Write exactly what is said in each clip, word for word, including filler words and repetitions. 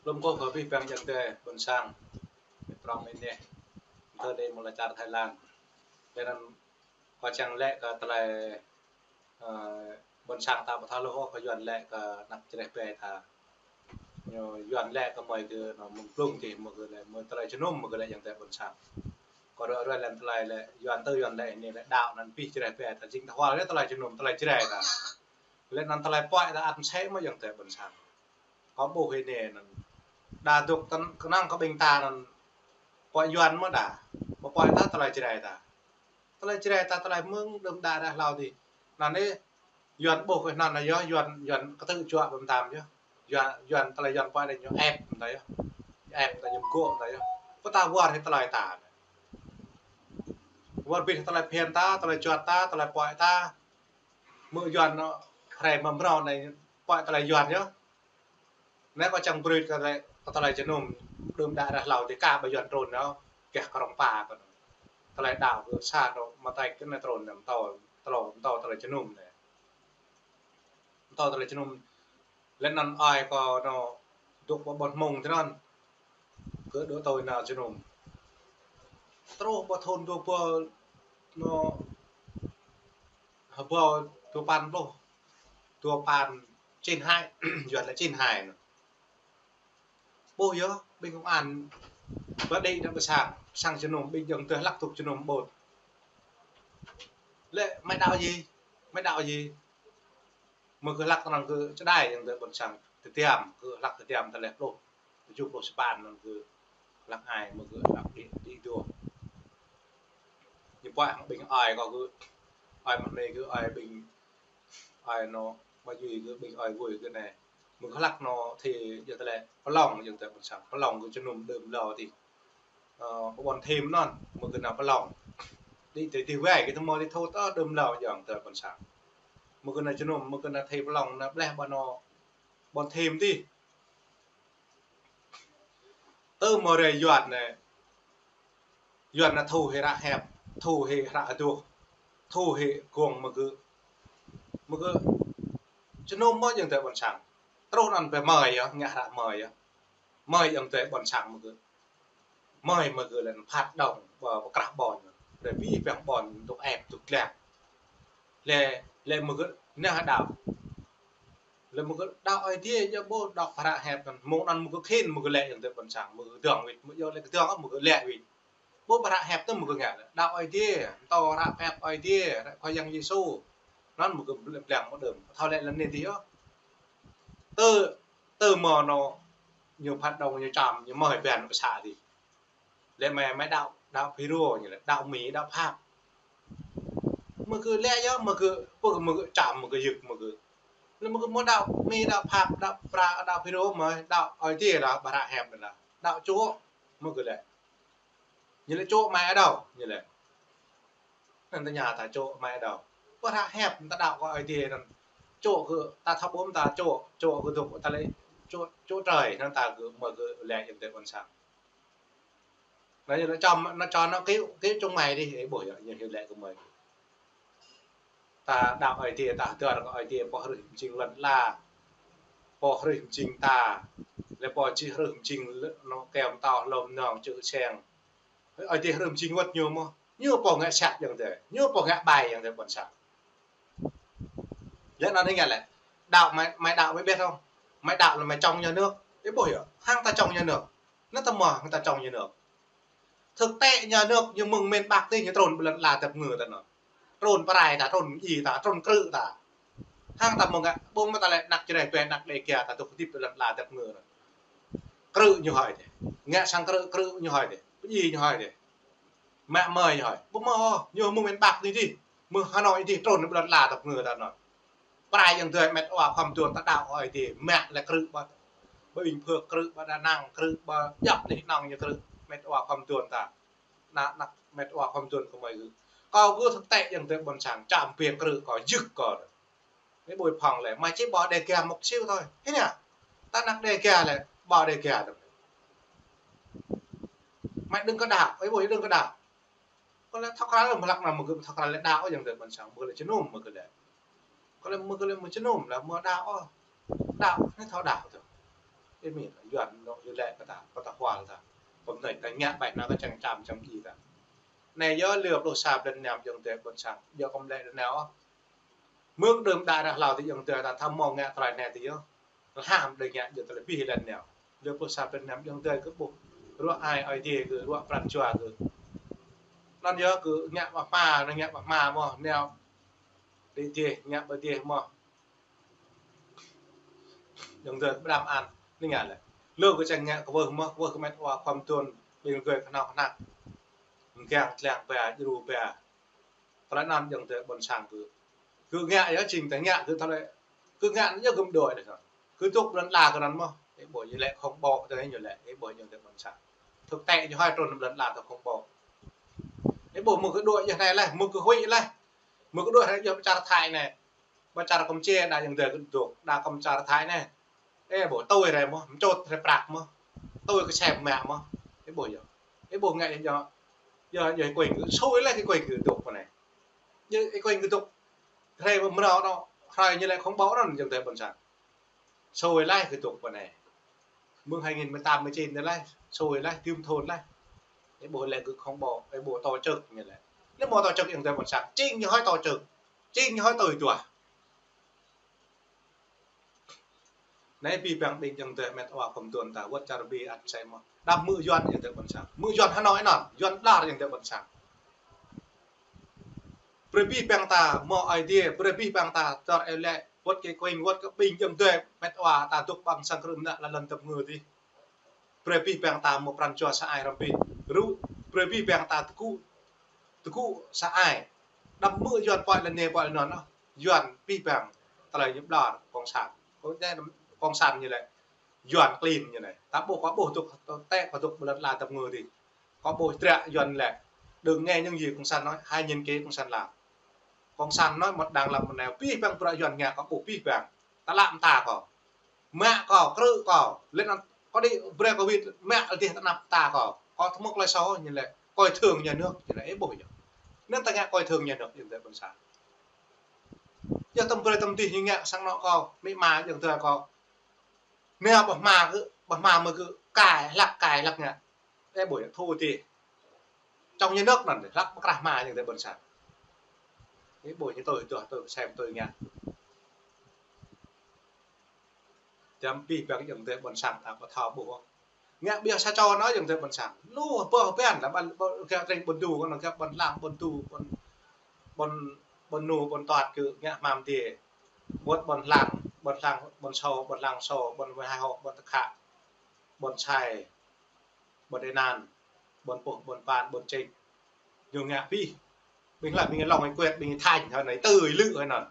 Lŏm kơ abih bang ayŏng adơi ƀôn sang, prŏng anai, tơ dêh mơ̆ng lŏn čar Thái Lan. Lĕ anŭn kâo čang lĕ kơ tơlơi, ơ, ƀôn sang ta ƀu thâo hluh ôh, kơ Yuan lĕ kơ anăp čơđeh ƀe ta. Ñu Yuan lĕ kơ mơi kơ anŏ mơ̆ng blung tih, mơi kơ lĕ, mơi tơlơi jơnum, mơi kơ lĕ ayŏng adơi ƀôn sang. Kâo ră ruai lĕ tơlơi lĕ Yuan tơ Yuan lĕ anai lĕ đaŏ anŭn abih čơđeh ƀe ta jing ta hua lĕ tơlơi jơnum, tơlơi Jrai ta. Lĕ anŭn tơlơi puăi ta ăt mơsĕ mơ̆ ayŏng adơi ƀôn sang. Kâo ƀuh anai anŭn. Đa dŏ tơ̆n kơnơ̆ng kơ ƀing ta anŭn puăi Yuan mơ̆ đa. Ƀu puăi ta tơlơi Jrai ta. Tơlơi Jrai ta tơlơi mơ̆ng đưm đă ră hlâo tih. Anŭn anai Yuan ƀuh kơ anŭn anai yơh, Yuan, Yuan kơtư̆ juă ƀơ̆m tam yơh. Yuan, Yuan tơlơi Yuan puăi anai ñu ĕp ƀơ̆m ta yơh. Ĕp ƀơ̆m ta ñu gŏ ƀơ̆m ta yơh. Pơ ta wơr hĭ tơlơi ta. Wơr bĭt tơlơi phiăn ta, tơlơi juăt ta, tơlơi puăi ta. Mơ̆ Yuan anŏ hrơi mơ̆ng mrâo anai puăi tơlơi Yuan yơh. Anai kâo čang brơi kơ tơlơi, kơ tơlơi jơnum đưm đă ră hlâo tih kah ƀơi Yuan trŭn anŭn, gah krong pa kơ anŭn. Tơlơi đaŏ kơ sa anŏ mơtai kơ anai trŭn anŭn mơtâo, tơlơi, mơtâo tơlơi jơnum anai. Mơtâo tơlơi jơnum. Lĕ anŭn ơi kâo anŏ dŏ ƀơi ƀôn Hmông tih anŭn. Kơ dŏ tui anŭn jơnum. Truh ƀơi thŭn dua ƀâo anŏ, ƀâo dua păn pluh, dua păn chín hai, Yuan lĕ chín hai anŭn. Ƀuh yơh, ƀing công an ƀơi đĭ anŭn ƀơi sang, sang jơnum, ƀing ayŏng adơi hlăk dŏ jơnum ƀô̆. Lĕ mơi đaŏ gì? Mơi đaŏ gì? Mơi kơ hlăk anŭn kơ čơđai ayŏng adơi ƀôn sang, tơdiam, kơ hlăk tơdiam tơleh pluh, tơjuh pluh sapăn anŭn kơ hlăk ai, mơi kơ hlăk đĭ, đĭ dua. Ñu puăi hăng ƀing ơi kâo kơ, ơi mơ̆ng anai kơ ơi ƀing, ơi anŏ, mơi djui kơ ƀing ơi vui kơ anai. Mơi kơ hlăk anŏ tơlơi, yua tơlơi pơlong ayŏng adơi ƀôn sang, pơlong kơ jơnum đưm hlâo tih. Ơ, ƀôn Thim anŭn, mơi kơ anŭn pơlong. Đĭ tơlơi tih wai, kơ tơmơi tih thâo tơ đưm hlâo ayŏng adơi ƀôn sang. Mơi kơ anŭn jơnum, mơi kơ anŭn tơlơi pơlong, anŭn bleh ƀơi anŏ ƀôn Thim tih. Tơ mơ̆ hrơi Yuan anai, Yuan anŭn thu hĭ hră hiăp, thu hĭ hră hơduah, thu hĭ gong mơi kơ, mơi kơ jơnum mơ̆ ayŏng adơi ƀôn sang. Truh anŭn ƀơi mơi yơh, ngă hră mơi yơh. Mơi ayŏng adơi ƀôn sang mơi kơ. Mơi mơi kơ lĕ phat đŏng, ƀơ, ƀơ krah ƀôn. Lĕ abih bang ƀôn dŏ ĕp, dŏ glăk. Lĕ, lĕ mơi kơ anai đaŏ. Lĕ mơi kơ đaŏ Ơi Adai, yua ƀu đŏk hră hiăp anŭn. Mơ̆ng anŭn mơi kơ khĭn, mơi kơ lĕ ayŏng adơi ƀôn sang, mơi kơ dơ̆ng wĭt, mơi yua lĕ kơ dơ̆ng, mơi kơ lĕ wĭt. Ƀu hră hiăp tơ mơi kơ ngă lĕ. Đaŏ Ơi Adai, mơtâo hră hiăp Ơi Adai, hră Khua Yang Yêsu. Anŭn mơi kơ blăng, blăng mơ̆ đưm. Thâo lĕ lăn anai tih yơh. Tơ, tơ mơ̆ anŏ ñu phat đŏng, ñu čăm, ñu mơi ƀiă anŏ pơsă tih. Lĕ mơi, mơi đaŏ, đaŏ FULRO ñu lĕ, đaŏ Mi, đaŏ Pháp. Mơi kơ lĕ yơh, mơi kơ, pơ mơi kơ čăm, mơi kơ yơk, mơi kơ. Lĕ mơi kơ mơ̆ đaŏ Mi, đaŏ Pháp, đaŏ Pra, đaŏ FULRO mơi, đaŏ Ơi Adai đaŏ, ƀu hră hiăp đaŏ. Đaŏ čô, mơi kơ lĕ. Ñu lĕ čô mơi đaŏ, ñu lĕ. Anŭn tơña ta čô mơi đaŏ. Ƀu hră hiăp ta đaŏ kơ Ơi Adai anŭn. Čô kơ ta thâo ƀuh ta čô, čô kơ dŏ ta lĕ čô, čô trời, anŭn ta kơ mơi kơ lĕ ayŏng adơi ƀôn sang. Anŭn ñu lĕ čăm, anŭn čăm anŭn kơ, kơ čô mơi dih, ih ƀuh yơh, ñu hyu lĕ kơ mơi. Ta đaŏ Ơi Adai, ta hơdơr kơ Ơi Adai, pô hrih mơjing lŏn ala, pô hrih mơjing ta, lĕ pô či hrih mơjing lĕ anŏ kơyâo mơtâo hlô mơnơ̆ng čư̆ seng. Ơi Adai hrih mơjing wơ̆t ñu mơ̆, ñu pô ngă sat ayŏng adơi, ñu pô ngă ƀai ayŏng adơi ƀôn sang. Lĕ anŭn ñu ngă lĕ. Đaŏ mơi, mơi đaŏ mơi ƀiă hŏng. Mơi đaŏ lĕ mơi chống nhà nước. Ih ƀuh yơh, hăng ta chống nhà nước. Anŭn tơmơ̆ hăng ta chống nhà nước. Thực tế nhà nước ñu mơ̆ng miền Bắc tih ñu trŭn ƀơi lŏn ala tơpơngư ta anŭn. Trŭn pơrai ta, trŭn djai ta, trŭn krư̆ ta. Hăng ta mơ̆ng ngă, ƀuh mơ̆ ta lĕ anăk čơđeh ƀe, anăk Đêga ta dŏ hơdip ƀơi lŏn ala tơpơngư anŭn. Krư̆ ñu hơi dih. Ngă sang krư̆, krư̆ ñu hơi dih. Pơdjai ñu hơi dih. Mă mơi hơi. Ƀu mơ̆ ôh, ñu mơ̆ng miền Bắc anai dih. Mơ̆ng Hà Nội dih trŭn ƀơi lŏn ala tơpơngư ta anŭn. Pơrai ayŏng adơi met wa khŏm tuan ta đaŏ Ơi Adai. Mă lĕ krư̆ ƀơi, ƀơi Bình Phước, krư̆ ƀơi Đà Nẵng, krư̆ ƀơi djŏp anih anŏng ñu krư̆. Met wa khŏm tuan ta. Anăk, anăk met wa khŏm tuan kơ mơi gơ̆. Kâo gơ̆ thực tế ayŏng adơi ƀôn sang, čăm ƀing krư̆ kâo, yơk kâo. Ih ƀuh phŏng lĕ, mơi či ƀơi Đêga mŭk siu thôi. Hĭ anai, ta anăk Đêga lĕ, ƀơi Đêga tơ̆. Mơi đơ̆ng kơ đaŏ, ih ƀuh đơ̆ng kơ đaŏ. Kâo lĕ thâo krăn lĕ mơ̆ hlăk anŭn mơi kơ thâo krăn lĕ đaŏ ayŏng adơi ƀôn sang, mơi kơ lĕ jơnum mơi kơ lĕ. Kâo lĕ mơi kơ lĕ mơi jơnum lĕ mơi đaŏ ôh. Đaŏ, anai thâo đaŏ tơ̆. Ih mĭn, Yuan ñu lĕ kơ ta, kơ ta hual ta. Kơ mơnuih ta ngă ƀai nao kơ čang čam čang ih ta. Anai yơh lơ pluh sa blan năm ayŏng adơi ƀôn sang. Yơh kơ mơnuih ta nao. Mơ̆ng đưm đă ră hlâo tơ ayŏng adơi ta thâo mơ̆ng ngă tơlơi anai tơ yơh. Lơham đơi ngă yơh tơlơi abih blan nao. Lơ pluh sa blan năm ayŏng adơi kơ ƀuh. Ruă ai Ơi Adai kơ ruă pran jua kơ. Anŭn yơh kơ ngă ƀah hma, anŭn ngă ƀah hma mơ̆n nao. Đĭ dih, ngă ƀơi dih mơ̆n. Ayŏng adơi kơ ƀrăm an, anai ngă lĕ. Lơ kơ čang ngă kơ wơh mơ̆n, wơh kơ met wa khŏm tuan, ƀing gơ̆ kơnơ̆ng kơnăk. Mơ̆ng kiăng tlang ba, djru ba. Tơlơi anŭn ayŏng adơi ƀôn sang kơ. Kơ ngă yơh jing ta ngă kơ tơlơi. Kơ ngă yơh gơ̆m đuaĭ đơi. Kơ tŭk blan la kơ anŭn mơ̆n. Ih ƀuh ñu lĕ khŏng ƀô̆ tơ ñu lĕ. Ih ƀuh ayŏng adơi ƀôn sang. Tŭk tĕ ñu hơi trŭn blan la tơ khŏng ƀô̆. Ih ƀuh mơ̆ng kơ đuaĭ yơh anai lĕ, mơ̆ng kơ huĭ lĕ. Mơ̆ng kơ đuaĭ yơh pơ čar Thái anai. Pơ čar Kampuchia đa ayŏng adơi kơ tŭk, đa kơ čar Thái anai. Ih ƀuh tui rai mơ̆n, mơčut rai prăk mơ̆n. Tui kơ sem mă mơ̆n. Ih ƀuh yơh. Ih ƀuh ngă yơh, yơh, yơh kơ kơkuing kơ, sui lĕ kơ kơkuing kơ tŭk pơ anai. Yơh kơ kơkuing kơ tŭk. Rai mơnao anŭn, rai ñu lĕ khŏng ƀô̆ anŭn ayŏng adơi ƀôn sang. Sui lĕ kơ tŭk pơ anai. Mơ̆ng hai nghìn mười tám mười chín anai lĕ, sui lĕ, tơm thun lĕ. Ih ƀuh lĕ kơ khŏng ƀô̆, ih ƀuh tổ chức ñu lĕ. Anai mơ̆ tổ chức ayŏng adơi ƀôn sang. Jing ñu hơi tổ chức. Jing ñu hơi tui tuah. Anai abih bang ƀing ayŏng adơi met wa khŏm tuan ta wơ̆t čar ƀing ăt sĕ mơ̆n. Đăm hmư̆ Yuan ayŏng adơi ƀôn sang. Hmư̆ Yuan Hà Nội anŭn, Yuan đar ayŏng adơi ƀôn sang. Brơi abih bang ta mơ̆ Ơi Adai, brơi abih bang ta dŏ eo lĕ, wơ̆t kơ kơkuing, wơ̆t kơ ƀing ayŏng adơi met wa ta dŏ ƀăng sang krư̆ mơnă lŏn tơm ngư dih. Brơi abih bang ta mơ̆ pran jua sa ai hrŏm abih. Rŭ, brơi abih bang ta tơgŭ, tơgŭ sa ai. Đăm hmư̆ Yuan pơhiăp lĕ anai pơhiăp lĕ anŭn ôh. Yuan abih bang tơlơi ñu ƀlŏr cộng sản. Cộng sản ñu lĕ Yuan klin ñu anai. Ta ƀuh kơ ƀuh tŭk tĕ kơ tŭk blan la tơm ngư dih. Kơ ƀuh tră Yuan lĕ. Đừng nghe những gì cộng sản nói, hãy nhìn kỹ cộng sản làm. Cộng sản nói một đằng làm một nẻo, abih bang bruă Yuan ngă kơ ƀuh abih bang. Ta lăm ta kơ. Mă kơ, krư̆ kơ, lĕ anŭn kơ đĭ brơi kơ wĭt mă lĕ dih tơnap ta kơ. Kơ tơmŭk lai sô ñu lĕ, coi thường nhà nước, ñu lĕ ih ƀuh yơh. Anŭn ta ngă coi thường nhà nước ayŏng adơi ƀôn sang. Yơh tơm brơi tơm dih ñu ngă sang anŏ kơ, mĭ ma ayŏng adơi kơ. Anai ƀah hma kơ, ƀah hma mơ̆ kơ, kai, hlăk kai, hlăk ngă. Ih ƀuh yơh, thu dih. Čŏng ñu nŏk anŭn, hlăk pơkrah hma ayŏng adơi ƀôn sang. Ih ƀuh ñu tui tuah, tui sem, tui ngă. Čăm abih bang ayŏng adơi ƀôn sang ta ƀu thâo ƀuh. Ngă ƀiă sa čô anŭn ayŏng adơi ƀôn sang. Lu boh ƀing ta ƀan, ƀan, gah tring ƀôn du, kơ anŭn gah ƀôn lăng, ƀôn du, ƀôn, ƀôn, ƀôn nu, ƀôn tuăt kơ ngă hmam dih. Wơ̆t ƀôn lăng, ƀôn lăng, ƀôn sô, ƀôn lăng sô, ƀôn wai hai hŏ, ƀôn tơkhă, ƀôn sai, ƀôn ênan, ƀôn puh, ƀôn pan, ƀôn čĭk. Ñu ngă abih. Ƀing lĕ, ƀing lŏng ih kuet, ƀing ih thañ, hơi anai, tui lư̆ hơi anŭn.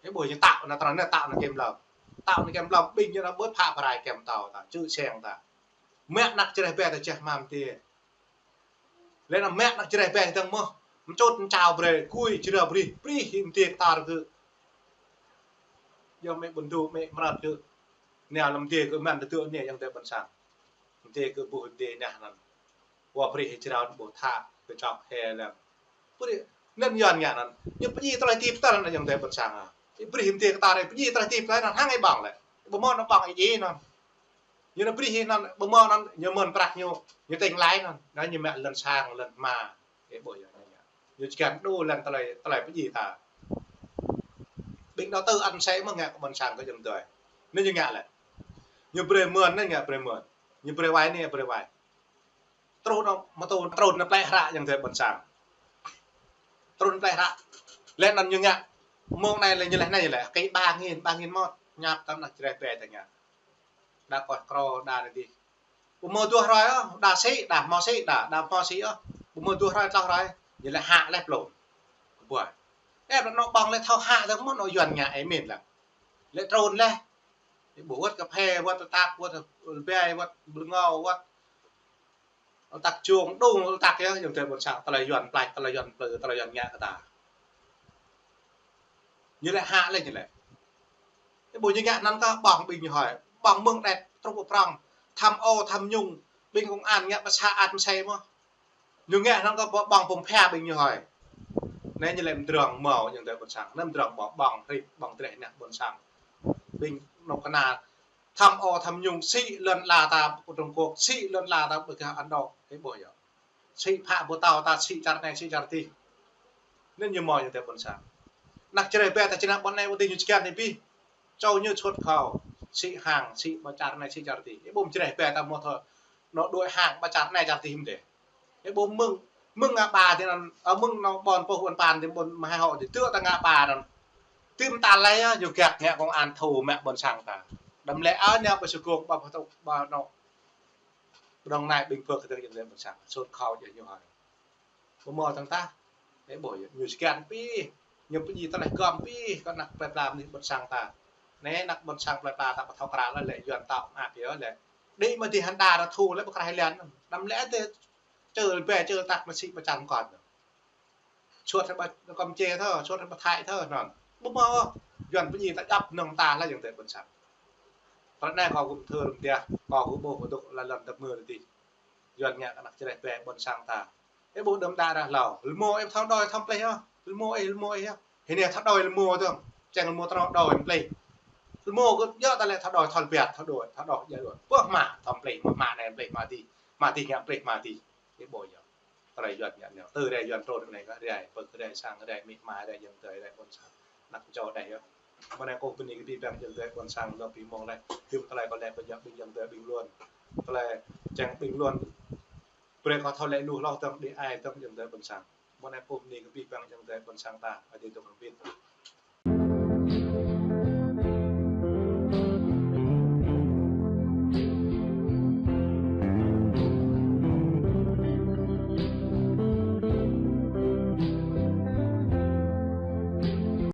Ih ƀuh ñu tao, anŭn tơnăn anŭn tao anŭn kem lŏng. Tao anŭn kem lŏng, ƀing ñu anŭn ƀuh phă pơrai kem tao ta, čư̆ seng ta. Mă anăk čơreh ƀe ta čeh hmam dih. Lĕ anŭn mă anăk čơreh ƀe dơ̆ng mơ̆n. Mơčut mơčao brơi, gui čơrao brih, brih hĭ mơ̆ng dih kơ tar kơ. Yơh mĕ ƀôn du, mĕ mrăt kơ. Nao lăm dih kơ măn tơdŭ anai ayŏng adơi ƀôn sang. Mơ̆ng dih kơ ƀuh dih neh anŭn. Wơ̆t brih hĭ čơrao ƀuh thă, kơ čŏk hĕ lăm. Pơđĭ, anŭn Yuan ngă anŭn. Ñu pơdjai tơlơi hơdip tơl anŭn ayŏng adơi ƀôn sang ah. Ih brih hĭ mơ̆ng dih kơ tar, pơdjai tơlơi hơdip tơl anŭn hăng ih ƀơ̆ng lĕ. Ƀu mơ̆n anŭn ƀơ̆ng ih djai anŭn. Ñu anŭn brih hĭ anŭn, ƀu mơ̆n anŭn, ñu mơ̆n prăk ñu, ñu tĭng laĭ anŭn. Anŭn ñu mă lŏn sang, lŏn hma. Ih ƀuh yơh ñu ngă. Ñu či găn đu lăng tơlơi, tơlơi pơdjai ta. Ƀing đầu tư ăn sĕ mơ̆ ngă kơ ƀôn sang kơ ayŏng adơi. Anŭn ñu ngă lĕ. Ñu brơi mơ̆n, anŭn ngă brơi mơ̆n. Ñu brơi wai, anŭn ngă brơi wai. Truh anŭn mơ̆ tŭ, trŭn anŭn plĕ hră ayŏng adơi ƀôn sang. Trŭn plĕ hră. Lĕ anŭn ñu ngă. Mơ̆ng anai lĕ ñu lĕ anai lĕ. Kơ ba nghìn, ba nghìn mơ̆n. Ñăp tơm anăk čơreh ƀe ta ngă. Đa kơh krô, đa anai dih. Ƀu hmâo duah hrơi ôh, đa sĭ, đa hmâo sĭ, đa, đa hmâo sĭ ôh. Ƀu hmâo duah hrơi, tloh hrơi. Ñu lĕ hă lĕ plŏn. Kơ ƀuh. Ih, anŭn ƀơ̆ng lĕ thâo hă dơ̆ng mơ̆n, anŭn Yuan ngă ih mĭn lăng. Lĕ trŭn lĕ. Ih ƀuh wơ̆t kơphê, wơ̆t tơtak, wơ̆t lơbei, wơ̆t blơngô, wơ̆t tơtak jông, đŭng tơtak yơh, ayŏng adơi ƀôn sang, tơlơi Yuan plač, tơlơi Yuan plư, tơlơi Yuan ngă kơ ta. Ñu lĕ hă lĕ ñu lĕ. Ih ƀuh ñu ngă anŭn kơ ƀơ̆ng ƀing ñu hơi, ƀơ̆ng mơ̆ng đĕt, truh pơ prŏng, tham ô, tham nhũng, ƀing công an ngă pơsat ăt mơsĕ mơ̆n. Ñu ngă anŭn kơ ƀơ̆ng pơm phia ƀing ñu hơi. Anai ñu lĕ mdrŏng hmâo ayŏng adơi ƀôn sang, anai mdrŏng hmâo ƀơ̆ng hrip, ƀơ̆ng dreh anăk ƀôn sang. Ƀing anŏ kơna Tham ô tham nhũng sĭ lŏn ala ta ƀu Trung Quốc, sĭ lŏn ala ta ƀu gah Ấn Độ, ih ƀuh yơh. Sĭ phă ƀu tao ta sĭ čar anai, sĭ čar adih. Anŭn ñu mơ̆ ñu tơ ƀôn sang. Ană Jrai ƀe ta či nao ƀôn anai ƀôn adih ñu či kiăng anai ƀĭ. Čô ñu sut khâu, sĭ hăng, sĭ ƀă čar anai, sĭ čar adih. Ih ƀuh Jrai ƀe ta mơ̆ thâo, nao đuaĭ hăng ƀă čar anai čar adih mơ̆n dêh. Ih ƀuh mơ̆ng, mơ̆ng ngă ƀă tơ anŭn, ơ, mơ̆ng nao ƀôn pô ƀôn păn tơ ƀôn mơhai hŏ tơ tơ̆ ta ngă ƀă anŭn. Tơm ta lĕ yơh, ñu gak ngă công an thu mă ƀôn sang ta. Đăm lĕ ơ ñu ƀơi Sài Gòn, ƀă pơtŭk, ƀă nao. Ƀơđŏng anai ƀing pơk kơ tơ̆ng jing lĕ ƀôn sang, sut khâu jing ñu hă. Ƀu mơ̆ tơ̆ng tah. Ih ƀuh yơh, ñu či kiăng anai ƀĭ. Ñu pơjing tơlơi gơ̆m anai ƀĭ, kơ ană plơi pla mơnuih ƀôn sang ta. Anai ană ƀôn sang plơi pla ta ƀu thâo krăn lĕ, lĕ Yuan ta mă pioh lĕ. Đĭ mơ̆ dih hăng đa ră thu lĕ ƀu krăn lĕ. Đăm lĕ tơ čơl ƀe čơl tăk mơ̆ sĭ ƀă čar mơkŏn. Sut hrơi ƀă Kampuchia thâo, sut hrơi ƀă Thái thâo anŭn. Ƀu mơ̆, Yuan pơjing ta djăp nŏng ta lĕ jing tơ ƀôn sang. Pơ anai kâo gum thơ rơm dih, kâo gum ƀuh ƀu dŏ lŏn tơmơ̆ adih. Yuan ngă kơ ană Jrai ƀe ƀôn sang ta. Ih ƀuh đơ̆m đă ră hlâo. Rơmô ih thâo đôi thâo plih yơh. Rơmô ih, rơmô ih yơh. Hơnai thâo đôi rơmô tơ̆ng. Čang rơmô tơnŏ đôi plih. Rơmô kơ yơh ta lĕ thâo đôi thâo biăt, thâo đôi, thâo đôi jă đôi. Pơh mă, thâo plih, mă, mă anai plih, mă adih. Mă adih ngă plih, mă adih. Ih ƀuh yơh. Tơlơi Yuan ngă anai. Tơ rai Yuan trŭn anai kơ rai, pơk rai sang, rai amĭ ama, rai ayŏng adơi, rai ƀôn sang. Ană čô rai yơh. Mơ̆ng anai kâo bơni kơ abih bang ayŏng adơi ƀôn sang lŏm ƀing mơ̆ng lĕ. Hiư̆m tơlơi kâo lĕ kơ jăp ƀing ayŏng adơi ƀing lŏn. Tơlơi čang ƀing lŏn. Brơi kâo thâo lĕ lu hloh tơ̆ng đĭ ai tơ̆ng ayŏng adơi ƀôn sang. Mơ̆ng anai kâo bơni kơ abih bang ayŏng adơi ƀôn sang ta, adơi tơ̆ng rơbit.